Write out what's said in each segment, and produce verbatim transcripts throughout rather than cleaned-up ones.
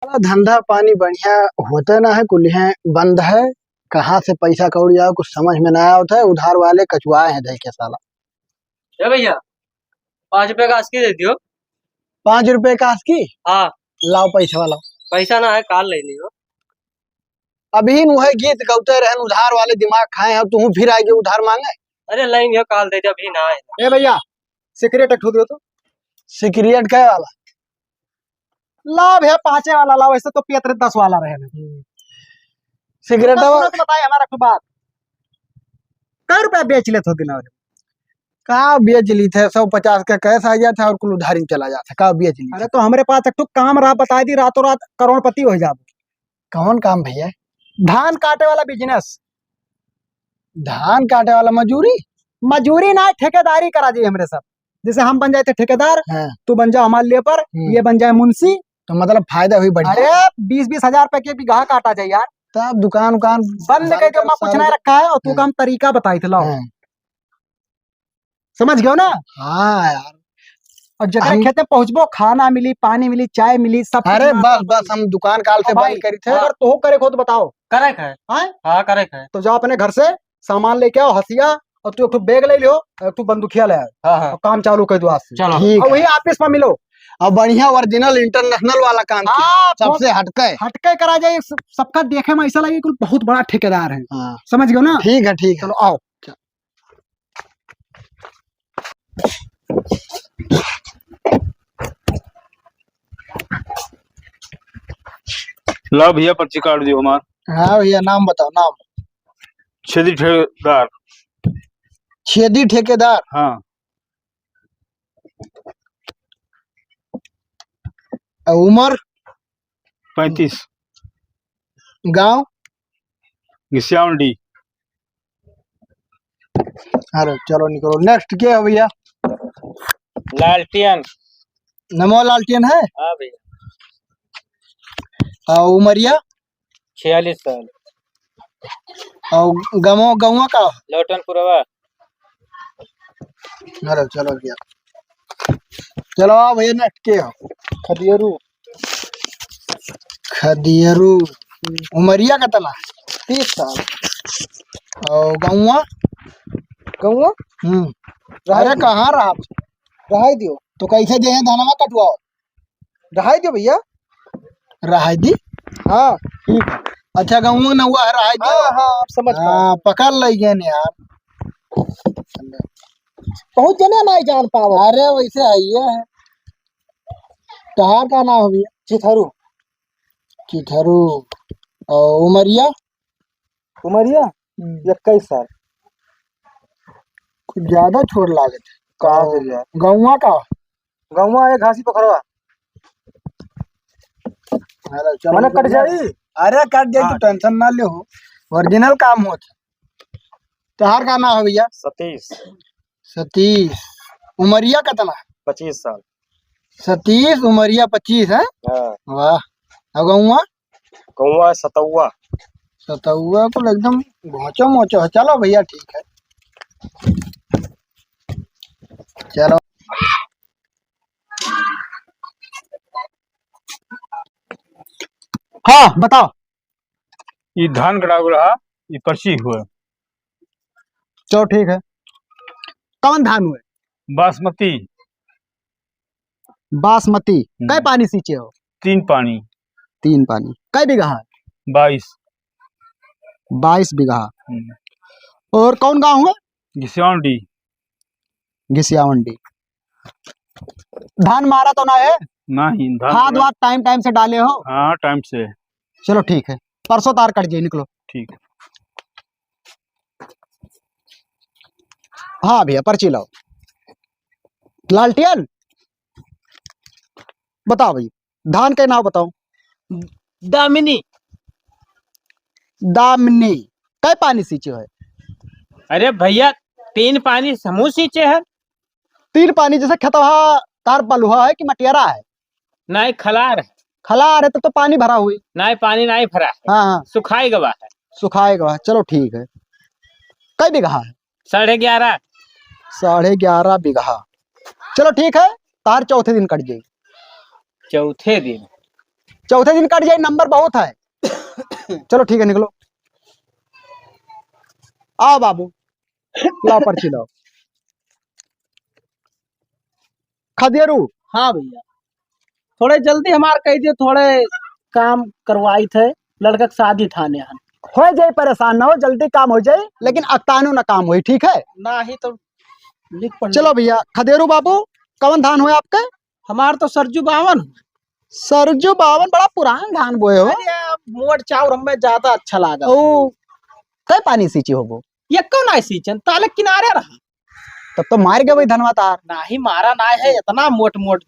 साला धंधा पानी बढ़िया होते ना है, कुल्हियाँ बंद है। कहाँ से पैसा कौड़ी आवे, कुछ समझ में ना आवत है। उधार वाले कचुआए हैं देख के साला। ए भैया, पाँच रुपए का आसकी दे दियो। पाँच रुपए का आसकी? हाँ। लाओ पैसा वाला। पैसा ना है, काल ले लियो। अभी न वह गीत गौते रहन, उधार वाले दिमाग खाए हैं, तुहूँ फिर आइगे उधार मांगे। अरे लाइन हो, काल दे दे, अभी ना आए। ए भैया, सिगरेट एक ठो दियो तो। सिगरेट कै वाला? लाओ भैया, पाँचे वाला लाओ, वैसे तो पियत रहे दस वाला रहे ना। हम्म। सिगरेट तो सुनो तो बताए हमारा खूब बात। कै रुपया बेच लेत हो दिना वाले? का बेच ली थे, सौ पचास का कैश आ जाता है और कुल उधारी में चला जाता है, का बेच ली अरे थे? तो हमरे पास एक ठो काम रहा, बताई दी, रातों रात करोड़पति हो जाबो। कौन काम भैया? धान काटे वाला बिजनेस। धान काटे वाला मजूरी? मजूरी ना, ठेकेदारी करा जाई हमरे सब। जैसे हम बन जाए थे ठेकेदार, हाँ। तू बन जाओ हमारे लेबर, हम्म। ये बन जाए मुंशी। तो मतलब फायदा हुई बढ़िया। अरे, बीस बीस हजार रुपए के बीघा काटा जाए यार। तब दुकान उकान बंद बंद करके कर मैं कुछ साल ना के रखा है और तू हाँ। काम तरीका बताई थे, लाओ। हाँ। समझ गयो ना? हाँ यार। और जेकरे हम खेते पहुँचबो, खाना मिली, पानी मिली, चाय मिली, सब कुछ अरे मिली। बस, बस, हम दुकान काल से ओ भाई, बंद करी थे। अगर तोहो करे को तो बताओ। करे के है। हाँ? हाँ, करे के है। तो जाओ अपने घर से सामान लेके आओ, हसिया, और तू एक ठो बैग ले लियो, एक ठो बंदूकिया ले आओ। हाँ, हाँ। और काम चालू कर दो आज से। चलो। ठीक और है। वही ऑफिस में मिलो। और बढ़िया ओरिजिनल इंटरनेशनल वाला काम किया। हाँ, सबसे हटके। हटके करा जाए, सब-, सबका देखे में ऐसा लगे कि बहुत बड़ा ठेकेदार है। हाँ। समझ गयो ना? ठीक है, ठीक है। चलो आओ। ला भैया, पर्ची काट दियो हमार। हाँ भैया, नाम बताओ, नाम। छेदी ठेकेदार। छेदी ठेकेदार? हाँ। आ उमर? पैंतीस। गाँव? घिसियावंडी। अरे चलो निकलो, नेक्स्ट के है भैया? लालटेन। नमो लालटेन है? हाँ भैया। आ उमरिया? छियालीस साल। और गमो-, गौवा का? लौटनपुरवा। अरे चलो भैया, चलो आओ भैया, नेक्स्ट के हो? खदियरू। खदियरू। उमरिया कितना? तीस साल। और गौवा? गौवा? हम्म। रहाई अरे दियो। कहाँ रहा? रहाई दियो। तो कैसे दे हैं धनवा कटवाओ? रहाई दियो भैया। रहाई दी? हाँ। ठीक है। अच्छा, गौवा नौवा है, रहाई दियो। हाँ, हाँ, आप समझ पाए। हाँ, पकड़ लइगे ने यार। बहुत जने नहीं जान पावत। अरे, वैसे है ये है। तोहार का नाम है भैया? चिथरू। चिथरू। और उमरिया? उमरिया? हम्म। इक्कीस साल। कुछ ज्यादा छोट लागत है। का और भैया? गौवा का? गौवा है घासी पोखरवा। अरे, चलो, मने कट बढ़िया। जाई? अरे, कट जाई, हाँ। तू टेंशन ना ले हो, ओरिजिनल काम होत। तोहार का नाम है भैया? सतीश। सतीश। उमरिया कितना? पच्चीस साल। सतीश, उमरिया पच्चीस है? हाँ। वाह। और गौवा? गौवा सतौवा। सतौवा कुल एकदम घोंचो मोचो है। चलो भैया, ठीक है, चलो। हाँ, बताओ। ई धान कटाव रहा, ई पर्ची हुए। चलो ठीक है। कौन धान हुए? बासमती। बासमती। हम्म। कै पानी सींचे हो? तीन पानी। तीन पानी। कै बीघा है? बाईस। बाईस बीघा। हम्म। और कौन गाँव हुए? घिसियावंडी। घिसियावंडी। धान मारा तो ना है? नहीं, धान खाद तो वाद टाइम टाइम से डाले हो? हाँ, टाइम से। चलो ठीक है, परसों तार कट जाए, निकलो। ठीक। हाँ भैया, पर्ची लाओ। लालटेन, बताओ भाई, धान के नाम बताओ। दामिनी। दामिनी। कै पानी सींचे है? अरे भैया, तीन पानी समूह सींचे है। तीन पानी जैसे खेतवा तार बलुहा है कि मटियारा है? नहीं, खलार है। खलार है, तब तो पानी भरा हुई। नहीं, पानी नहीं भरा है। हाँ, हाँ। सुखाए गवा है। सुखाए गवा है, चलो ठीक है। कै बीघा है? साढ़े ग्यारह। साढ़े ग्यारह बीघा। चलो ठीक है, तार चौथे दिन कट जाई। चौथे दिन? चौथे दिन कट जाई, नंबर बहुत है। चलो ठीक है, निकलो। आओ बाबू, लाओ पर्ची लाओ। खदेरू। हाँ भैया, थोड़े जल्दी हमार कहि दियो, थोड़े काम करवाइत है, लड़का के शादी ठाने हन। हो जाई, परेशान ना हो, जल्दी काम हो जाई, लेकिन अकतानो ना काम होई, ठीक है? ना ही तो लिख पढ़ चलो भैया, खदेरू बाबू, कौन धान हुए आपके? हमार तो सरजू बावन। सरजू बावन बड़ा पुरान धान बोए हो। अरे, अब मोट चाउर हमें ज्यादा अच्छा लागा। ओ, कै पानी सींची होबो? ये कौन आई सींचन? ताले किनारे रहा। तब तो मार गए वही धनवा तार। नाही, मारा ना है, इतना मोट मोट।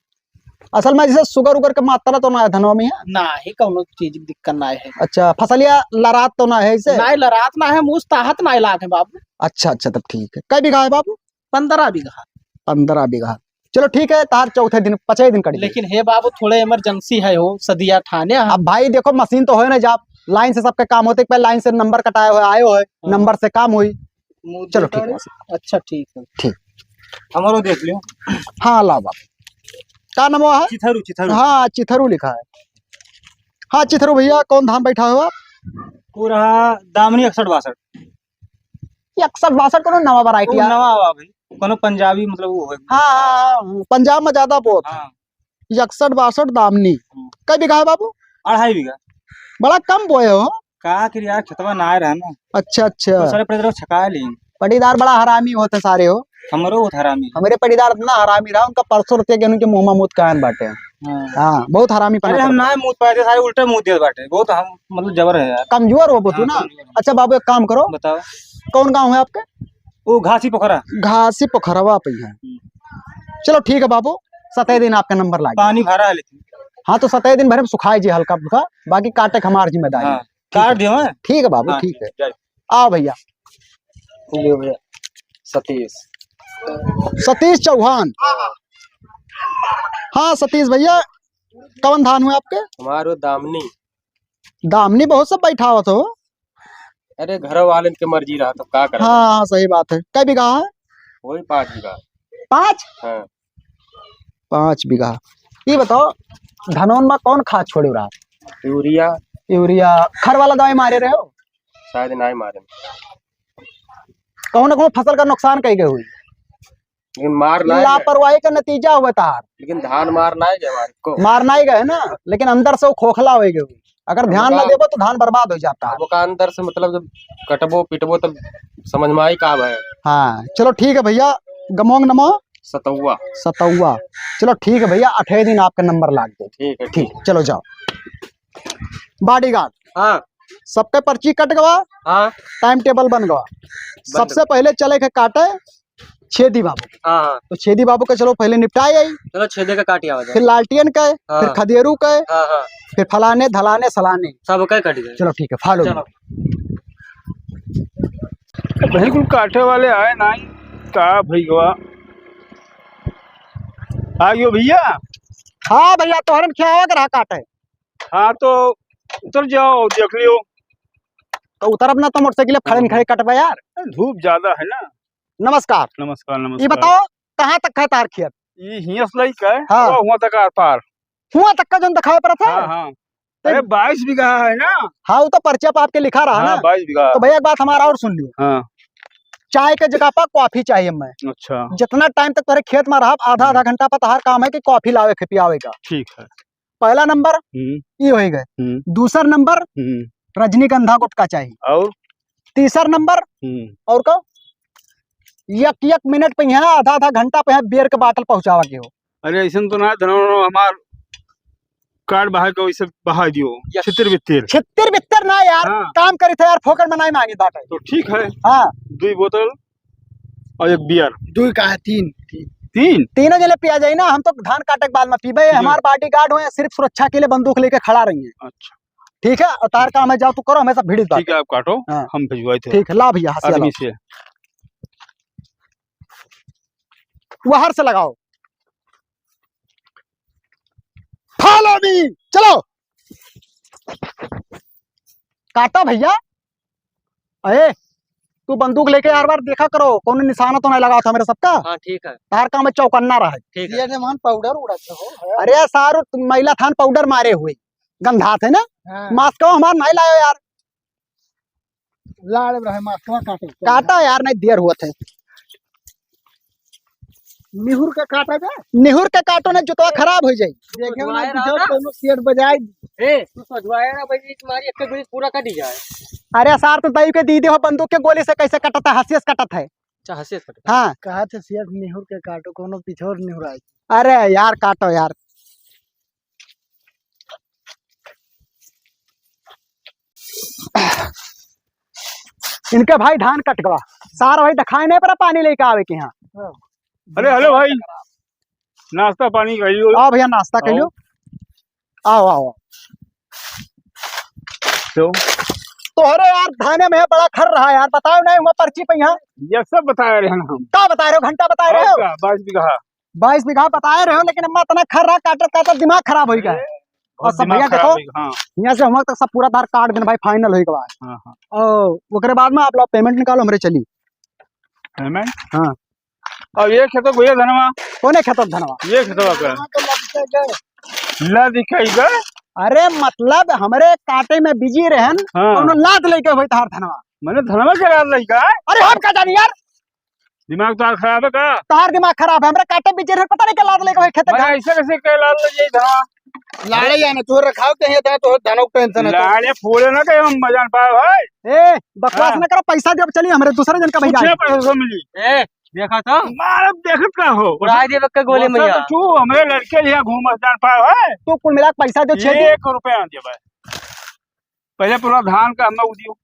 असल में जैसे sugar उगर के मात्रा तो ना है धनवा में, है? नाही, कौनो चीज की दिक्कत ना है। अच्छा, फसलिया लरात तो ना है इसे? नाही, लरात ना है, मुझ ताहत ना लाग है बाबू। अच्छा, अच्छा, तब ठीक है। कै बीघा है बाबू? पन्द्रह बीघा। पन्द्रह बीघा। चलो ठीक है, तार चौथे दिन, पचई दिन कट जाई। लेकिन हे बाबू, थोड़े emergency है हो, सदिया ठाने है। अब भाई देखो, मशीन तो होए ना, जाप line से सबके काम होते, पहले line से नंबर कटाए हुए आए हो, हाँ। नंबर से काम हुई। मुँह चलो देता ठीक है। है। अच्छा, ठीक है। ठीक। हमारो देख लियो। हाँ, लाओ बाबू। का नाम है? चिथरू, चिथरू। हाँ, चिथरू लिखा है। हाँ, चिथरू भैया, कौन धान बैठा हो आप? वो रहा दामनी इकसठ बासठ। ये इकसठ बासठ कोनो नवा variety वो है? नवा हुआ भाई, कोनो पंजाबी मतलब वो है। हाँ, हाँ, हाँ, पंजाब में ज्यादा बहुत है। हाँ। इकसठ बासठ दामनी। हम्म। कै बीघा है बाबू? अढ़ाई बीघा। बड़ा कम बोए हो। का करी यार, खेतवा ना आए रहा ना। अच्छा, अच्छा। तो सारे पड़ीदार छका ली। पड़ीदार बड़ा हरामी होते सारे हो। हमरो होत हरामी। हमरे पड़ीदार इतना हरामी रहा, उनका परसों रुपया के उनके मुँह में मुँह कान बाटे। हाँ। हाँ, बहुत हरामी पना अरे हम करता। ना मुँह पाए थे, सारे उल्टे मुँह दिए बाटे। बहुत हम मतलब जबर है यार। कमजोर हो तू हाँ, ना। कमजोर। अच्छा बाबू, एक काम करो। बताओ। कौन गाँव है आपके? वो घासी पोखरा। घासी पोखरवा पे है। हम्म। चलो ठीक है बाबू, सतै दिन आपका नंबर लाग पानी भरा है लेकिन। हाँ, तो सतै दिन भरे में सुखाई जी हल्का फुल्का, बाकी काटे के हमार जिम्मेदारी। हाँ, ठीक काट है। दियो, हाँ। ठीक है बाबू, हाँ, ठीक है। जाए। आओ भैया। लियो भैया, सतीश। सतीश चौहान। हाँ सतीश भैया, कौन धान हुए आपके? हमारो दामनी। दामनी बहुत सब बैठावत हो। अरे, घर वाले के मर्जी रहा, तो का करबे? हाँ, हाँ, सही बात है। कै बीघा है? वही पाँच बीघा। पाँच? हाँ। पाँच बीघा। ये बताओ, धनौन में कौन खाद छोड़े रहा? यूरिया। यूरिया। खर वाला दवाई मारे रहे हो? शायद नहीं मारे। कौन, कौन फसल का नुकसान कई गए हुई? लेकिन मार ना है। लापरवाही का नतीजा हुआ तार। लेकिन धान मार ना है हमारे को। मार ना ही गए ना, लेकिन अंदर से वो खोखला हो गए। अगर ध्यान ना देबो तो धान बर्बाद हो जाता है। ओका अंदर से मतलब जब कटबो पिटबो तब समझ में आई का है। हाँ, चलो ठीक है भैया, गमोंग नमो। सतौआ। सतौआ। चलो ठीक है भैया, अठे दिन आपका नंबर लाग जाए। ठीक है, ठीक, ठीक। चलो जाओ। Bodyguard। हाँ। सबके पर्ची कट गवा। हाँ। Time table बन गवा। बन सबसे गवा। पहले चले के काटे छेदी बाबू। हाँ, हाँ। तो छेदी बाबू का चलो पहले निपटाए आई। चलो छेदे का काट आवा जाए। फिर लालटियन का, हाँ। फिर खदेरू का, हाँ, हाँ। फिर फलाने, धलाने, सलाने। सब का कट गए। चलो ठीक है, follow चलो। Me। बिल्कुल काटे वाले आए ना, का भैया? आ गयो भैया। हाँ भैया, तोहरन क्या हो रहा काटे? हाँ, तो उतर जाओ, देख लियो। तो उतरब ना तो मोटरसाइकिल अब खड़े न खड़े कटबा यार। धूप ज्यादा है ना। नमस्कार। नमस्कार, ये नमस्कार। बताओ, कहाँ तक है तार खेत? ये हियां से लई का है, हाँ। वो हुआ तक आर पार। हुआ तक का जोन दिखाई पड़त है? हाँ, हाँ। तो अरे, बाईस बीघा है ना? हाँ, वो तो पर्चा पे आपके लिखा रहा हाँ, ना। बाईस बीघा। तो भैया, एक बात हमारा और सुन लियो। हाँ। चाय के जगह पर कॉफी चाहिए मैं। अच्छा। जितना time तक तोरे खेत में रहब, आधा, आधा हम्म। घंटा पर तहार काम है कि कॉफी लावे के पियावे का। ठीक है। पहला नंबर हम्म। ई होई गए। हम्म। दूसर नंबर हम्म। रजनीगंधा गुटखा चाहिए। और? तीसर नंबर हम्म। और का? एक, एक मिनट पे यहाँ, आधा, आधा घंटा पे यहाँ beer के bottle पहुँचावा के हो। अरे, ऐसन तो ना, धनो, धनो, हमार card बाहर के वैसे बहा दियो। Yes। छितिर बितिर। छितिर बितिर ना यार, हाँ। काम करी थे यार, फोकट में नहीं मांगी बाटे। तो ठीक है। हाँ। दुई बोतल और एक beer। दुई का है, तीन। तीन? तीनों जने पिया जाई ना, हम तो धान काटे के बाद में पीबे, ठीक है। हमार bodyguard हुए, सिर्फ सुरक्षा के लिए बंदूक लेके खड़ा रही है। अच्छा। ठीक है, और तार काम है, जाओ तू करो, हमेशा भिड़ित बात। ठीक है, आप काटो, हाँ। हम भिजवाई थे। ठीक है, ला भैया, हंसिया आदमी ला। से। वहर से लगाओ। Follow me, चलो। काटा भैया। अरे, तू बंदूक लेके हर बार देखा करो, कौनो निशाना तो नहीं लगा था मेरे सबका। हाँ, ठीक है। तार काम है चौकन्ना रहे। ठीक है। ये मान पाउडर उड़ाते हो। अरे सारू, तुम मैला थान पाउडर मारे हुए। गंधात है ना? हाँ। मास्कवा हमार नहीं लायो यार। लाड़ रहे मास्कवा काटे। काटा यार, नहीं देर होत है। निहुर के काटा बे। निहुर के काटो ना, जुतवा खराब हो जाई। देखे ना, पीछे कोनो सेठ बजाई। ए, तू सजवाया ना भाई, तुम्हारी एक गोली पूरा काटी जाए। अरे सार, तू दई के दी दे हो बंदूक के गोली से, कैसे कटता है? हंसिया से कटत है। अच्छा, हंसिया से कटत। हाँ। कहा थे सेठ निहुर के काटो, कोनो पिछोर निहुराई। अरे यार, काटो यार। इनके भाई धान कट गवा, सारा भाई दिखाई नहीं पड़ा, पानी लेके आवे के यहाँ। अरे हेलो भाई, नाश्ता पानी करियो। आओ भैया, नाश्ता करियो। आओ। आओ, आओ, आओ। तो? तो अरे यार, धाने में बड़ा खर रहा यार, बताओ नहीं हुआ पर्ची पे यहाँ। ये सब बताए रहे हैं हम। का बताए रहे हो? घंटा बताए रहे हो? का? बाईस बीघा। बाईस बीघा बताए रहे हो, लेकिन अम्मा इतना खर रहा, काटत काटत दिमाग खराब हो गया। अरे, और बहुत सब दिमाग भैया खराब देखो, हो गया, हाँ। यहाँ से हम तक सब पूरा तार काट देना भाई, final हो गया। हाँ, हाँ। और ओकरे बाद में आप लोग payment निकालो, हमरे चली। Payment? हाँ। अब ये खेत को ये धनवा। कौने खेत धनवा? ये खेतवा का। ला दिखाई गए। अरे मतलब हमरे काटे में busy रहन, हाँ। कौनो लाद लेके होई तार धनवा। मैंने धनवा के लाद लेके आए? अरे हम का जानी यार। दिमाग तार खराब है का? तार दिमाग खराब है, हमरे काटे में busy रहन, पता नहीं का लाद लेके होई खेत मैं का। ऐसे कैसे के लाद ले जाई धनवा? लाड़े या ना तोर रखाव कहीं था, तो धनों को tension है तो। लाड़े फोड़े ना कहीं हम मजान पाए भाई। ए, बकवास हाँ। ना करो, पैसा दे, अब चलिए हमरे दूसरे जन का कुछ भैया। नहीं पैसा से मिली। ए, देखा तो? मारब देखत का हो? उड़ाई देबे के गोली में तो यार। तू हमरे लड़के लिया घूम जान पाए है। तू कुल मिला के पैसा दे, छेदी। एक रुपया ना देबे। पहले पूरा धान का हमें उदियो।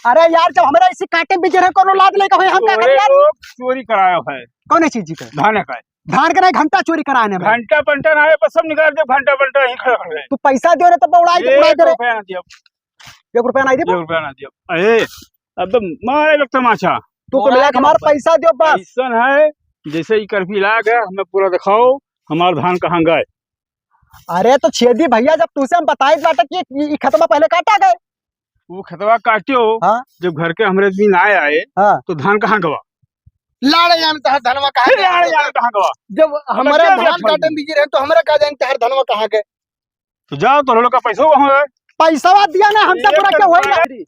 अरे यार, जब हमरा इसी काटे में busy रहे, कोनो लाद लेके होई, हम का करी यार? लोग चोरी करायो है। कौन चीज का? धान का। धान के नहीं, घंटा चोरी कराने में। घंटा पंटा ना है, बस सब निकाल दे, घंटा पंटा यहीं खड़ा कर दे। तू पैसा दियो ना, तो उड़ाई दे, उड़ाई दे रे। एक रुपया ना दियो। एक रुपया ना दियो। एक रुपया ना दियो। अरे, अब तो मारे लोग तमाशा। तू को मिला के हमार पैसा दियो बस। ऐसन है, जैसे ही कर्फ्यू लाग है, हमें पूरा दिखाओ, हमार धान कहाँ गए? अरे तो छेदी भैया, जब तुसे हम बताइत बाटे कि ई, ई खेतवा पहले काटा गए। वो खेतवा काटियो, हाँ। जब घर के हमरे दिन आए आए, हाँ। तो धान कहाँ गवा? लाड़े जान तहर धनवा कहाँ फिर गए? लाड़े जान कहाँ गवा? जब हमारे बच्चे धान काटे में busy रहे, तो हमरा का जान तहर धनवा कहाँ गए? तो जाओ, तो लोग का पैसा वहाँ है। पैसा दिया ना, हमसे एक पूरा क्या होई रुपया। ना?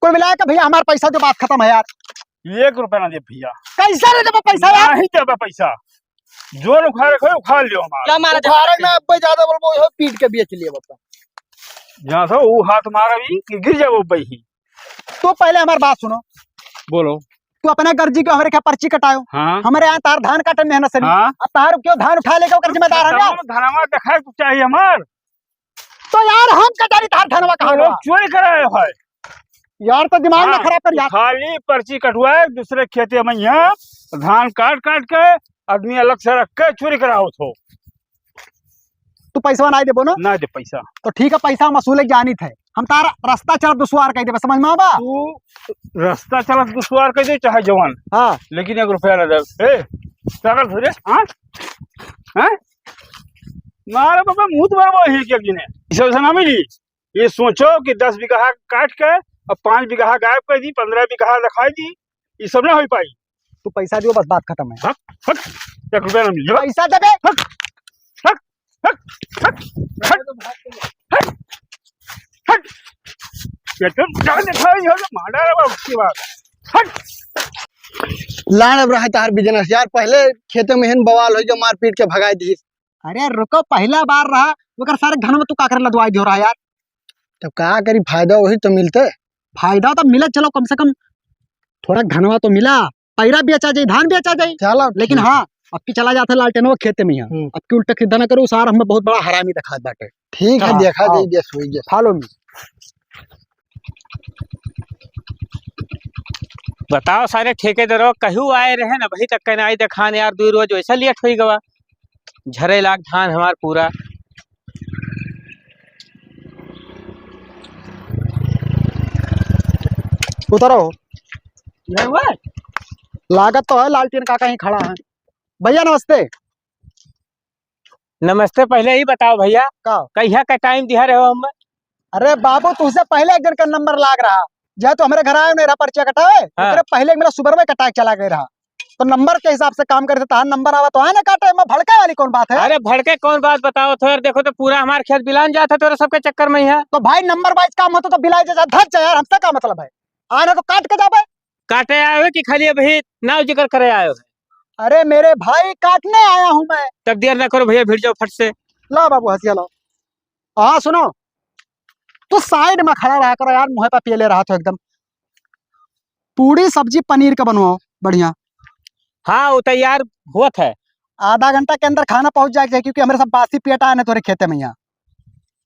कुल मिला के भैया, हमार पैसा दो, बात खत्म है यार। एक रुपया ना दे भैया। कैसे ना देबे पैसा यार? नहीं देबे पैसा। जोन उखाड़े के होई, उखाड़ लियो हमार। क्या मारा उखाड़े जाता है? में अब ज्यादा बोलबो, इहो पीट के बेच लियो बापा। जहाँ से वो हाथ मारा भी कि गिर जाबो भाई ही। तो पहले हमार बात सुनो। बोलो। तू अपने गर्जी के हमरे क्या पर्ची कटायो? हाँ। हमरे यहाँ तार धान काटे मेहनत से नहीं। हाँ। अब तार क्यों धान उठा लेके ओकर जिम्मेदार है? तमाम धनवा देखाए के चाहिए हमार। तो यार हम का जानी तार धनवा कहाँ लोग गवा? चोरी कराए है। यार तो दिमाग ना हाँ, खराब कर यार। खाली पर्ची कटवाए, दूसरे खेते में यहाँ धान काट काट के आदमी अलग से रख के चोरी करावत हो। तू पैसा नहीं देबो ना? ना दे पैसा। तो ठीक है, पैसा हम वसूले जानित है। हम तारा रास्ता चलत दुश्वार कह देबे, समझ में आवा? तू रास्ता चलत दुश्वार कह दे, चाहे जवान। हाँ। लेकिन एक रुपया ना दे। ए, क्या कर रे? हाँ? हैं? मारे बाबा, मुंह तो बरबो ही क्या किने? इसे वैसा ना मिली। ये सोचो कि दस बीघा काट के अब पाँच बीघा गायब कर दी, पन्द्रह बीघा रखा दी, ये सब ना हो पाई। तू पैसा दियो, बस बात खत्म है। हट, हट, एक रुपया ना मिलेगा। पैसा दे बे। हट, हट, हट, हट, हट, हट। ये तो जान दिखाओ, ये तो मारा रे बाप की बात। हट। लान अब रहा तार business यार, पहले खेते में हन बवाल हो गया, मारपीट के भगाई दी। अरे रुको, पहला बार रहा, ओकर सारे धन में तू का करे लदवाई दियो रहा यार? तो का करी, फायदा वही तो मिलते। फायदा तो मिला, चलो कम से कम थोड़ा धनवा तो मिला, पैरा बेचा जाई, धान बेचा जाई। चलो लेकिन ठीक। हाँ, अब की चला जाता लालटेनवा खेते में यहाँ। हम्म। अब की उल्टा सीधा ना करो, सार हमें बहुत बड़ा हरामी दिखात बाटे। ठीक है, हाँ, देखा आओ। जाई, जैसे होई जैसे। Follow me। बताओ सारे ठेकेदारों, कहू आए रहे ना, अभी तक कहना आई देखान यार, दुई रोज वैसा लेट होई गवा। झरे लाग धान हमार पूरा। उतरो। नहीं हुआ? लागत तो है लालटेन काका ही खड़ा है। भैया नमस्ते। नमस्ते, पहले ही बताओ भैया, का? कहिया का time दिया रहे हो हम? अरे बाबू, तुझसे पहले एक जन का नंबर लाग रहा, जब तो हमरे घर आए नहीं रहा पर्चा कटावे, हाँ। ओकरे पहले मेरा सुबह में कटाए चला गया रहा। तो नंबर के हिसाब से काम करे, तो तहार नंबर आवा तो आए ना काटे, एमा भड़के वाली कौन बात है? अरे भड़के कौन बात बताओ तो यार, देखो तो पूरा हमार खेत बिलान जात है तोरे सबके चक्कर में यहाँ। तो भाई नंबर वाइज काम होता तो बिलाए जा, धर जा यार, हमसे का मतलब है? आए ना तो काट के जाबे। काटे आए हो कि खाली अभी नाव जिक्र करे आए हो? अरे मेरे भाई काटने आया हूँ मैं। तब देर ना करो भैया, भिड़ जाओ फट से। लाओ बाबू हसिया लाओ। हाँ सुनो, तू साइड में खड़ा रहा करो यार, मुँह पे पियले रहा तो एकदम। पूड़ी सब्जी पनीर का बनवाओ बढ़िया। हाँ वो तैयार होत है। आधा घंटा के अंदर खाना पहुँच जाए, क्योंकि हमरे सब बासी पेट आए ना तोरे खेते में यहाँ।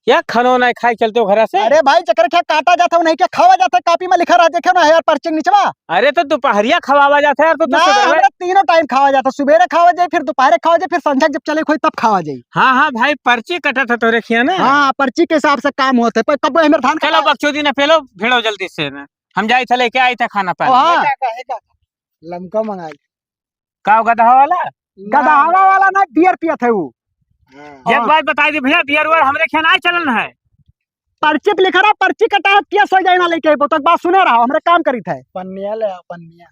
या खानो ना खाए चलते हो घरा से? अरे भाई, जेकर खेत काटा जाता है, उन्हीं के खावा जाता है, कापी में लिखा रहा, देखे ना यार, पर्ची के निचवा। अरे तो दोपहरिया खवावा जाता है यार, तो, तो ना, सुबह हमरे तीनों टाइम खावा जाता है, सुबेरे खावा जाए, फिर दोपहरे खावा जाए, फिर संझा के जब चले कोई तब खावा जाए। हाँ, हाँ भाई, पर्ची कटा था तोरे खिया ना। हाँ, पर्ची के हिसाब से काम होता है, पर कब हमारे धान चलो कटा बकचोदी ना पेलो, भिड़ो जल्दी से ना, हम जाए थे लेके आए थे खाना पानी। हाँ। ये का, का, ये का? लमका मंगा ले। का हो गदहा वाला? गदहावा वाला ना, बियर पियत है वो। हाँ। एक बात बताई दी भैया, बियर उयर हमरे खिया ना चलन है। पर्ची पे लिखा रहा, पर्ची कटा है, केस हो जाए ना लेके अइबो, तो एक बात सुने रहा, हमरे काम करी थे। पन्निया ले आ, पन्निया।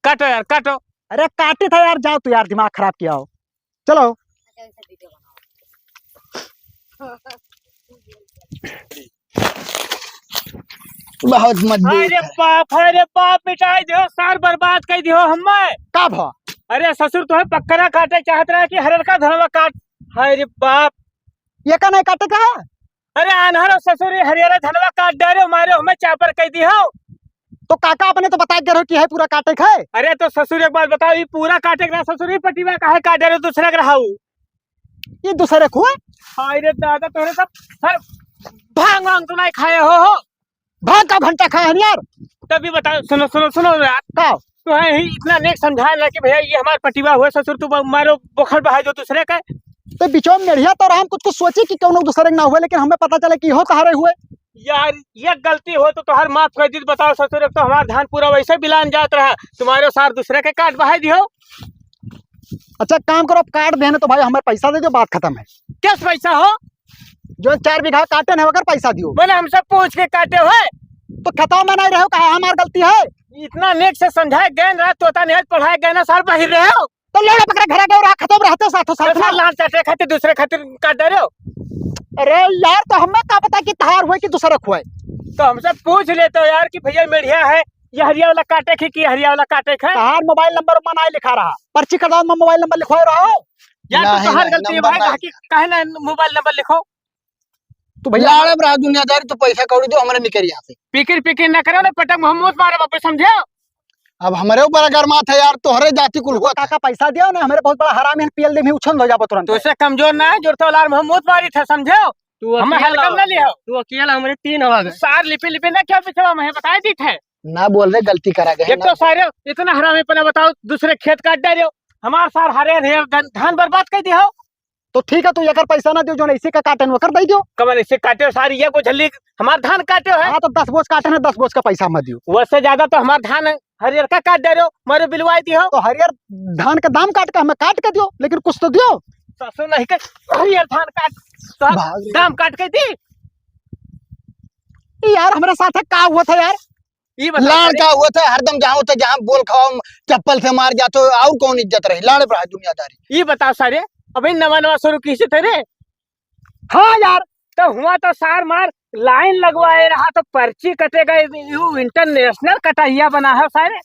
काटो यार, काटो। अरे काटी था यार, जाओ तू यार, दिमाग खराब किया हो। चलो। बहुत मजबूत अरे है। बाप, अरे बाप, मिटाई दियो, सार बर्बाद कर दियो हमें। का भा? अरे ससुर, तोहे पक्करा काटे चाहत रहा कि हरर का धनवा काट? हाय रे बाप। ये का नहीं काटे का? अरे आन्हर ससुर, ये हरियर धनवा काट डारे, मारे हमें चापर कह दी हो। तो काका अपने तो बता के रहो कि है पूरा काटे के है। अरे तो ससुर एक बात बताओ, ये पूरा काटे के रहा ससुर, ये पटिवा काहे काट डारे दूसरा के रहाऊ? ये दूसरे को है? हाय रे दादा, तोरे सब सर भांग वांग तो नहीं खाए हो, हो? भांग का घंटा खाए हैं यार। तभी बताओ, सुनो, सुनो, सुनो यार। का? तो है ही इतना नेक समझाए ला कि भैया ये हमार पटिवा हुए ससुर, तू ब-, मारो बोखर बहाई दो दूसरे के। तो बिचवा में मेढ़िया तो हम कुछ कुछ सोची कि कौनो दूसरे के ना हुए, लेकिन हमें पता चला कि हो तहारे हुए। यार, ये गलती हो तो तोहर माफ कर दी। बताओ ससुर, एक तो हमार धान पूरा वैसे बिलान जात रहा, तुम्हारे सार दूसरे के काट बहाई दियो। अच्छा, काम करो, अब काट देने तो भाई हमें पैसा दे दो, बात खत्म है। किस पैसा हो? जो चार बीघा काटे ना, ओकर पैसा दियो। मैंने हमसे पूछ के काटे हो? तो खतवा में नहीं रहो, कहा हमार गलती है? इतना नेक से समझाए गए ना, तोता नेक पढ़ाए गए ना, सार बहिर रहे हो। तो लेड़ा पकड़ा घरा गए रहा, खतवा रहते साथों साथ तो ना। सार लान चाटे खातिर दूसरे खातिर काट दे रहे हो। अरे यार, तो हमें का पता कि तहार हुए कि दूसरा खुआए। तो हमसे पूछ लेते हो यार कि भैया मेढ़िया है, ये हरिया वाला काटे के कि हरिया वाला काटे के? तहार मोबाइल नंबर में नहीं लिखा रहा, पर्ची कटाओ में मोबाइल नंबर लिखवाए रहो। यार, तो नहीं, तोहार नहीं, गलती है नंबर भाई, नहीं। काहे, काहे ना मोबाइल नंबर लिखो? तो भैया लाड़ब रहा दुनियादारी, तो पैसा कौड़ी दो, हमारे निकल यहाँ से। पिकिर पिकिर ना करो ना, पटक में हम मौत मारे बापे, समझे? अब हमारे ऊपर अगर मात है यार, तोहरे जाति कुल हुआ था। काका पैसा दियो ना, हमारे बहुत बड़ा हरामी है, पियल दे में उछल हो जाबो तुरंत। तो इससे कमजोर ना है, जोर तो लाड़ में हम मौत मारी था, समझे? तू हमें अकेला हल्का हो। ना लियो। तू अकेला, हमारे तीन हो गए। सार लिपि लिपि ना क्या पिछवा में बताए दी थे। ना बोल रहे, गलती करा गए एक ना। तो सारे इतना हरामी पना बताओ, दूसरे खेत काट डाले हो, हमार सार हरे हरे धान, धान बर्बाद कर दिया हो। तो ठीक है, तू एकर पैसा ना दियो, जो ऐसे का काटे न ओकर दे दियो। कमल ऐसे काटे हो सारी, ये को झल्ली हमार धान काटे हो है। हाँ, तो दस बोझ काटे ना, दस बोझ का पैसा मत दियो। वैसे ज्यादा तो हमार धान हरियर का काट डाले हो, मारे बिलवाई दियो। तो हरियर धान का दाम काट के हमें काट के दियो, लेकिन कुछ तो दियो। ससुर नहीं के हरियर धान काट, तो भाग रे। दाम काट के दी। यार, हमारे साथ का हुआ था यार? ई बताओ लाड़ सारे। का हुआ था, हरदम जहाँ होता, जहाँ बोल खाओ, चप्पल से मार जाते हो, और कौन इज्जत रही? लाड़ पर है दुनियादारी। ई बताओ सारे, अभी नवा नवा शुरू कीसे थे रे? हाँ यार। तो हुआ तो सार मार लाइन लगवाए रहा तो पर्ची कटेगा, यू इंटरनेशनल कटहिया बना है सारे।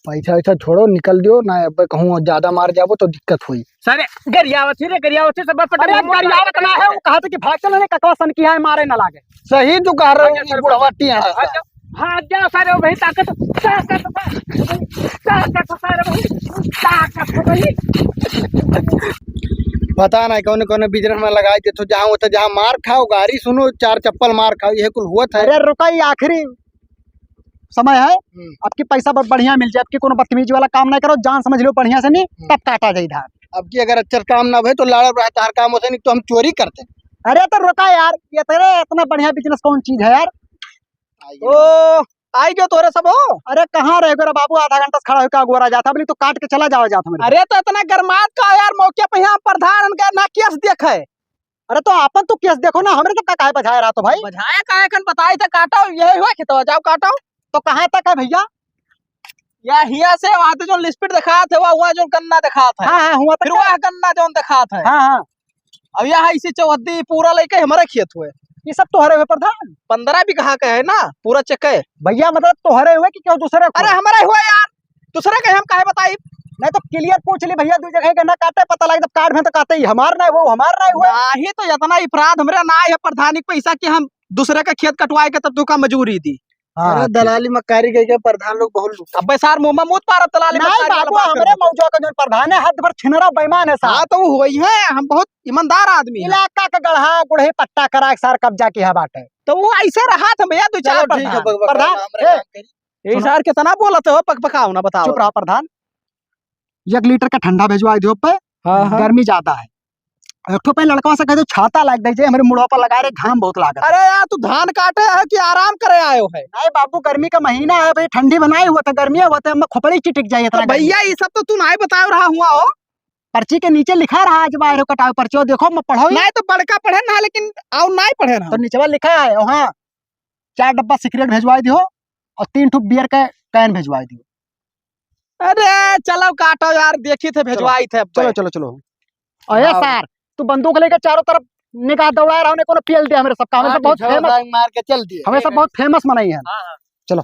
पैसा वैसा छोड़ो, निकल दियो ना, अब कहूँ ज्यादा मार जाबो तो दिक्कत हुई। सारे गरियावत ही रे, गरियावत ही सब पटक अरे, में मार गरियावत ना है, वो कहा था कि भाग चलो, नहीं ककवा सन की है, मारे ना लागे। सही तू कह रहे हो, भाग ये बुढ़वा टियाड़ा सा। भाग जाओ, भाग जाओ सारे, वही ताकत, ताकत, ताकत सारे, वही ताकत हो गई। पता नहीं कौन कौन बिजनेस में लगाई देते हो, जहाँ होता जहाँ मार खाओ, गारी सुनो, चार चप्पल मार खाओ, यह कुल हुआ था। अरे रुका, ये आखिरी समय है, हम्म। आपकी पैसा बहुत बढ़िया मिल जाए, आपकी कोनो बदतमीजी वाला काम ना करो, जान समझ लो बढ़िया से नहीं, हम्म। तब काटा जाए धान। अब की अगर अच्छा काम ना भए तो लाड़ा रहा तार काम होते नहीं तो हम चोरी करते। अरे तो रुका यार, ये तेरे इतना बढ़िया बिजनेस कौन चीज है यार? आइए। ओ, आई गयो तोरे सब हो? अरे कहाँ रह गयो रे बाबू, आधा घंटा से खड़ा होकर अगोरा जाता, बोली तो काट के चला जाओ जात हमरे। अरे तो इतना गरमात का यार, मौके पे यहाँ प्रधान उनका ना केस देखे। अरे तो आपन तो केस देखो ना, हमरे तो का काहे बजाए रहा तो भाई? बजाए काहे कन बताई था, काटो, यही हुआ खेतवा, जाओ काटो। तो कहाँ तक है भैया? या हिया से वहाँ तो जो लिस्पिट देखात है, वहाँ, वहाँ जो गन्ना देखात है। हाँ, हाँ, हुआ तो फिर क्या? वह गन्ना जो देखात है। हाँ, हाँ। अब यह इसी चौहद्दी पूरा लेके हमारे खेत हुए। ये सब तोहरे हुए प्रधान? पन्द्रह बीघा का है ना, पूरा चेक है। भैया, मतलब तोहरे हुए कि केहू दूसरे हुए? अरे, हमारे हुए यार, दूसरे के हम काहे बताई? नहीं तो clear पूछ ली भैया, दू जगह गन्ना काटे, पता लगे तब काट में तो काटे ही, हमार नहीं हुए, हमार नहीं हुए। नहीं तो इतना अपराध हमरे ना है प्रधानी के पैसा कि हम दूसरे का खेत कटवाए के तब तू का मजूरी दी। हाँ, अरे ठीक। दलाली मक्कारी कह के प्रधान लोग बहुत लूटा। अबे सार, मुंह में मूत पारत दलाली नहीं मक्कारी वाला बाबू, बात हमरे करत। मौजवा का जौन प्रधान है, हाथ भर छिनरा बेईमान है सार। हाँ, तो वो वही है, हम बहुत ईमानदार आदमी हैं। इलाका का गढ़ा गुड़ही पट्टा करा के सार कब्जा किया बाटे। तो वो ऐसे रहा था भैया, दो चलो चार ठीक है, प्रधान। बक-, बक-, प्रधान, हम ए, रहा करी। ए सुनो। सार, कितना बोलत हो, पक-, पकाओ ना, बताओ। चुप रहा प्रधान। एक लीटर का ठंडा भिजवा दियो पे, हाँ, हाँ। गर्मी ज्यादा है। एक ठो पे लड़कवा से कह दो छाता लाग दे जे, हमरे मुड़वा पर लगा रे, घाम बहुत लागत। अरे यार, तू धान काटे है कि आराम करे आयो है? नहीं बाबू, गर्मी का महीना है भाई, ठंडी बनाए हुआ था, गर्मी हुआ था, मैं खोपड़ी चिटिक जाए इतना तो गर्मी। भैया, ये सब तो तू नहीं बताओ रहा हुआ हो। पर्ची के नीचे लिखा रहा, आज बाहर कटाओ पर्ची, देखो मैं पढ़ो ही। नहीं तो बड़का पढ़े ना, लेकिन और नहीं पढ़े ना। तो निचवा लिखा है वहाँ, चार डब्बा सिगरेट भिजवा दियो और तीन ठो बियर का कैन भिजवा दियो। अरे चलो काटो यार, देखी थे, चलो। भिजवाई थे अब। चलो, चलो, चलो। अरे हाँ। सार, तू बंदूक लेके चारों तरफ निगाह दौड़ा रहा, उन्हें कोनो पेल दिया हमरे सबका, हमें हाँ, सब बहुत ठीक है, फेमस, मार के चल दिए। हमें सब बहुत फेमस मनई है। हाँ, हाँ। चलो।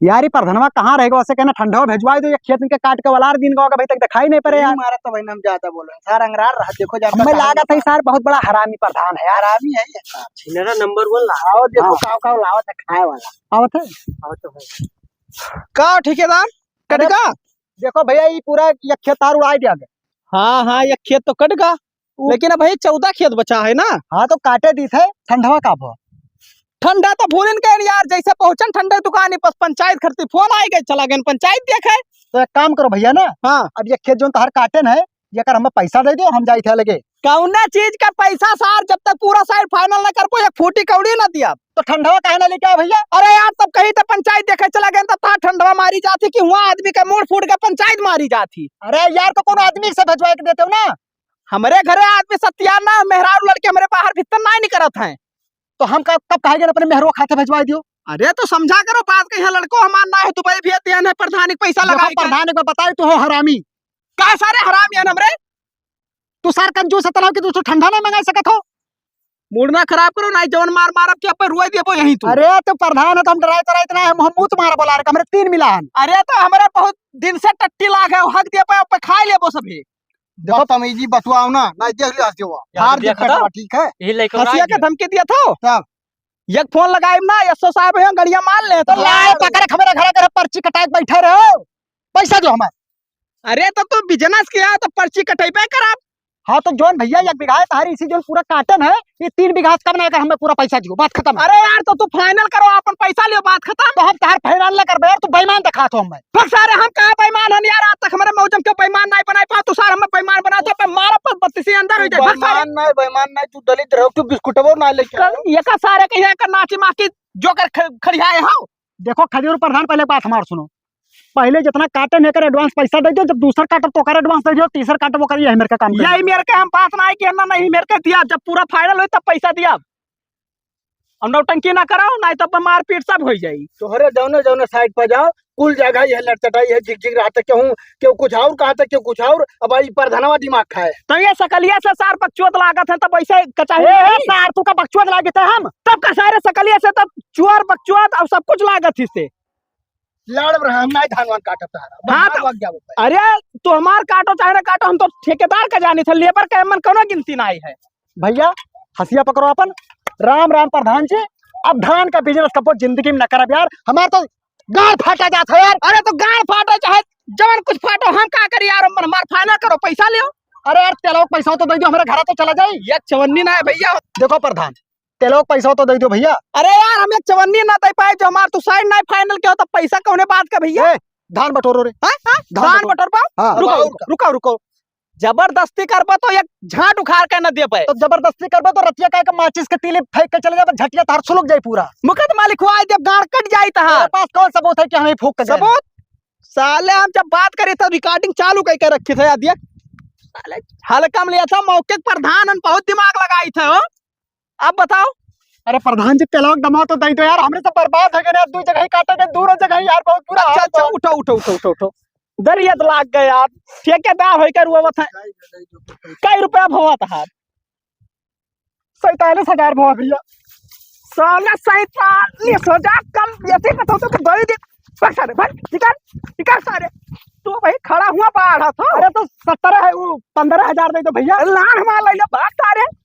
यार, ई प्रधनवा कहाँ रह गवा? से कहना ठंडवा भिजवाई दो, ये खेत इनके काट के वलार दिन गवा, अभी तक दिखाई नहीं पड़े यार। मारा तो भाई, हम ज्यादा बोले, सार अंगरार रहा, देखो ज्यादा हमें कहाँ लागत है, सार बहुत बड़ा हरामी प्रधान है यार। हरामी है ये। छिनरा नंबर वन ला। आओ, देखो हाँ। काव काव लावत है खाए वाला। आवत है? आवत तो है। का ठेकेदार, अरे, कट गा? देखो भैया, ये पूरा ये खेत तार उड़ाई दिया गया। हाँ, हाँ, ये खेत तो कट गा, उ- लेकिन अब भाई चौदह खेत बचा है ना। हाँ, तो काटे दी थे, ठंडवा का भो। ठंडा तो भूलिन गए यार, जैसे पहुँचन ठंडे दुकान ही, बस पंचायत खरती फोन आए गए, चला गए पंचायत देखे। तो एक काम करो भैया ना, हाँ। अब ये खेत जोन तहार काटे न है, ये कर हमें पैसा दे दो, हम जाई थे लगे। कौना चीज का पैसा सार, जब तक पूरा साइड फाइनल ना करबो, एक फूटी कौड़ी ना दिया। तो ठंडवा काहे ना लेके आए भैया? अरे यार, तब कहीं तो पंचायत देखे चला गए, तब तहार ठंडवा मारी जाती कि वहाँ आदमी का मूड़ फूट के पंचायत मारी जाती। अरे यार, तो कोनो आदमी से भिजवा के देते हो ना। हमरे घरे आदमी सत्यार ना, मेहरारू लड़के हमरे बाहर भीतर ना निकरत हैं। तो हम कब, कब कहे गए अपने मेहरुआ खाते भिजवा दियो? अरे तो समझा करो बात के, यहाँ लड़को हमार ना है, दुबई भेज दिया ना, प्रधान के पैसा देखो, लगाई के। प्रधान के बताए, तू हो हरामी। का सारे हरामी है हमरे? तू सार कंजूस इतना हो कि तू तो ठंडा ना मंगा सकत हो। मूड ना खराब करो, ना जवन मार मारब के अपन रुआई देबो यहीं तू। अरे तो प्रधान है तो हम डराए तो इतना है, हम मुंह तुम्हारा बोला रहे, हमरे तीन मिला हन। अरे तो हमरे बहुत दिन से टट्टी लाग है, हक दे पे, पे खाए लेबो सभी। देखो, बदतमीजी बतुआओ ना, ना देख लियो हंसी हुआ। यार, हार देखा देखा था? ठीक है। यही लेके हंसिया आए के थे। धमकी दिया था। तब? एक फोन लगाइब ना, एसओ साहब हैं, गड़िया मार ले तो तो लाए लाए। पकड़ के हमारे घर के पर्ची कटाए के बैठे रहो, पैसा दो हमारे। अरे तो तू बिजनेस किया तो पर्ची कटेबे करब। हाँ तो जौन भैया एक बीघा है तहारी, इसी जौन पूरा काटन है, ये तीन बीघा से कम ना कर हमें पूरा पैसा दियो, बात खत्म है। अरे यार तो तू फाइनल करो, अपन पैसा लियो, बात खत्म। तो हम तहार फाइनल ना करबे यार, तू बेईमान दिखात हो हमें। फक सारे, हम कहाँ बेईमान हन यार, आज तक हमारे मौजम के बेईमान नहीं बनाए पाओ, तू सारे हमें बेईमान बना दो, पे मारा पर बत्तीसी अंदर हो जाए, फक सारे। बेईमान नहीं, बेईमान नहीं, तू दलित रहो, तू बिस्कुटवो ना लेके आयो। ये का सारे कहीं का नाची माँ की जो कर ख-, खड़ियाए हो। देखो खजूर प्रधान, पहले बात हमार सुनो। पहले जितना काटन है कर एडवांस पैसा दे दो, जब दूसर काटब तो ओकर एडवांस दे दो, तीसर काटब ओकर, यही मेरे का काम करो। यही मेरे के हम बात ना है कि हम ना नहीं मेरे के दिया, जब पूरा फाइनल होई तब पैसा दिया। अब नौटंकी ना करो, नहीं तो मारपीट सब हो जाई। तोहरे जौने जौने साइड पर जाओ, कुल जगह यह लटचटाई है, झिक झिक रहा था, क्यों, क्यों कुछ और कहा था, क्यों कुछ और। अब आई प्रधानवा दिमाग खाए। तो ये सकलिया से सार बकचोद लागत है, तब वैसे कचाही ए, ए, नहीं। सार तू का बकचोद लागत है हम? तब का सारे सकलिया से तब चुअर बकचोद और सब कुछ लागत ही से। लड़ रहा हम, नहीं धान वान काटत रहा। हाँ, बहार तो भाग जाओ। अरे, तू हमार काटो चाहे ना काटो, हम तो ठेकेदार का जानी थे, लेबर का एमन कोनो गिनती नहीं है। भैया, हंसिया पकड़ो अपन। राम राम प्रधान जी, अब धान का बिजनेस कबो जिंदगी में न करब यार, हमार तो गाड़ फाटा जात है यार। अरे, तो गाड़ फाटो चाहे जवन कुछ फाटो, हम का करी यार, हमार फाइनल करो, पैसा लियो। अरे यार, तेलो पैसा तो दे दो, हमारे घर तो चला जाए। ये चवन्नी ना है भैया। देखो प्रधान, तेलो पैसा तो दे दो भैया। अरे यार, हम एक चवन्नी ना दे पाए, जो हमार तू साइड ना फाइनल के हो, तो पैसा कौने बात का भैया? ए, धान बटोरो रे। हाँ? हाँ? धान धान बटोर। बटोर पाओ? हाँ। रुको, अब और रुको, रुको, रुको। जबरदस्ती करबो तो एक झाट उखाड़ के न दे पाए। तो जबरदस्ती करबो तो रतिया काहे के माचिस के तीली फेंक के चले जाबे, झटिया तहार सुलग जाई पूरा। मुकदमा लिखवाए देब, गाड़ कट जाई तहार। तेरे पास कौन सबूत है कि हम ही फूंक के गए? सबूत? साले हम जब बात करी तो रिकॉर्डिंग चालू कई के रखी थे, याद ये? साले हल्का में लिया था, मौके के प्रधान हन, बहुत दिमाग लगाई थे हो। अब बताओ, अरे प्रधान जी, पेलवा के दमवा तो दइ दो यार, हमरे सब बर्बाद होइ गए यार, दुइ जगह ही काटे के, दूनो जगह ही यार, बहुत बुरा हाल बा। अच्छा, उठो, उठो, उठो, उठो, उठो। दरियत लाग गए यार, ठेकेदार होइके रोवत है। कई रुपया भवा तहार? सैंतालीस हजार भवा भइया। साला सैंतालीस हजार कम, ऐसे कथो तो दइ दे। भाग सारे, भाग, निकल, निकल सारे। तू भाई खड़ा हुआ बाढ़ था। अरे तो सत्रह है, वो पन्द्रह हजार दइ दो भइया। लान हमार लइले, भाग सारे।